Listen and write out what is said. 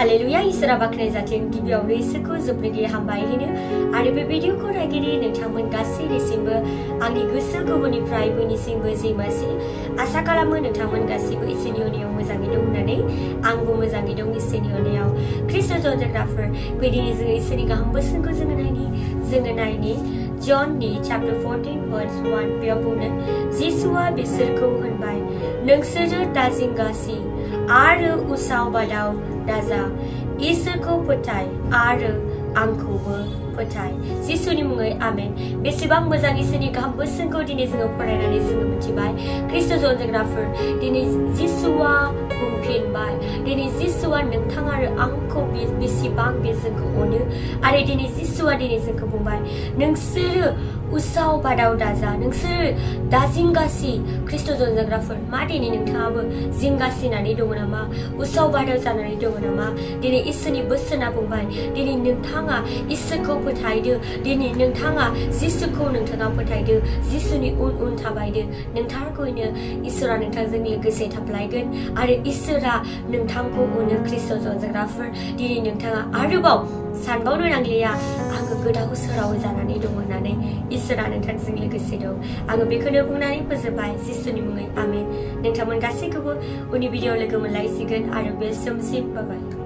hallelujah इसोरा बाख्नाय जाथों गिबियावनो इसोरखौ जोबनोगैयै हामबाय होनो आरो बे भिडिअखौ नायगिरि नोंथांमोन गासैनिसिमबो आंनि गोसो गोरबोनिफ्राय बयनिसिमबो जैमासि आसा खालामो नोंथांमोन गासैबो इसोरनि अननायाव मोजाङै दं होननानै आंबो मोजाङै दं इसोरनि अननायाव ख्रिस्ट जनजाग्राफोर फैदिनि जोङो इसोरनि गाहाम बोसोनखौ जोङो नायनि ज'ननि chapter 14 verse 1 बेयाव बुङो जिसुआ बिसोरखौ होनबाय नोंसोरो दाजिंगासि आरो usao badao daja इसोरखौ फोथाय आरो आंखौबो फोथाय जिसुनि मुङै आमेन बेसेबां मोजां इसोरनि गाहाम बोसोनखौ दिनै जोङो फरायनानै जोङो मिथिबाय ख्रिस्ट जनजाग्राफोर दिनै जिसुआ बुंफिनबाय दिनै जिसुआ नोंथां आरो आंखौ बेसेबां बे जोंखौ अनो आरो दिनै जिसुआ दिनै जोंखौ बुंबाय नोंसोरो usao badao daja नोंसोर दाजिंगासि ख्रिस्ट जनजाग्राफोर मा दिनै नोंथाङाबो जिंगासिनानै दङ नामा usao badao जानानै दङ नामा दिनै इसोरनि बोसोना बुंबाय दिनै नोंथाङा इसोरखौ फोथायदो दिनै नोंथाङा जिसुखौ नोंथाङा फोथायदो जिसुनि उन थाबायदो नोंथांखौनो इसोरा नोंथांजों लोगोसे थाफ्लायगोन आरो इसोरा नोंथांखौ अनो ख्रिस्ट जनजाग्राफोर दिनै नोंथाङा आरोबाव सानबावनो नांलिया आङो गोदाव सोराव जानानै दङ होननानै इसोरा नोंथांजों लोगोसे दं आङो बेखौनो बुंनानै फोजोबबाय जिसुनि मुङै आमेन नोंथांमोन गासैखौबो उननि भिडिअ लोगो मोनलायसिगोन आरो बे समसिम बाय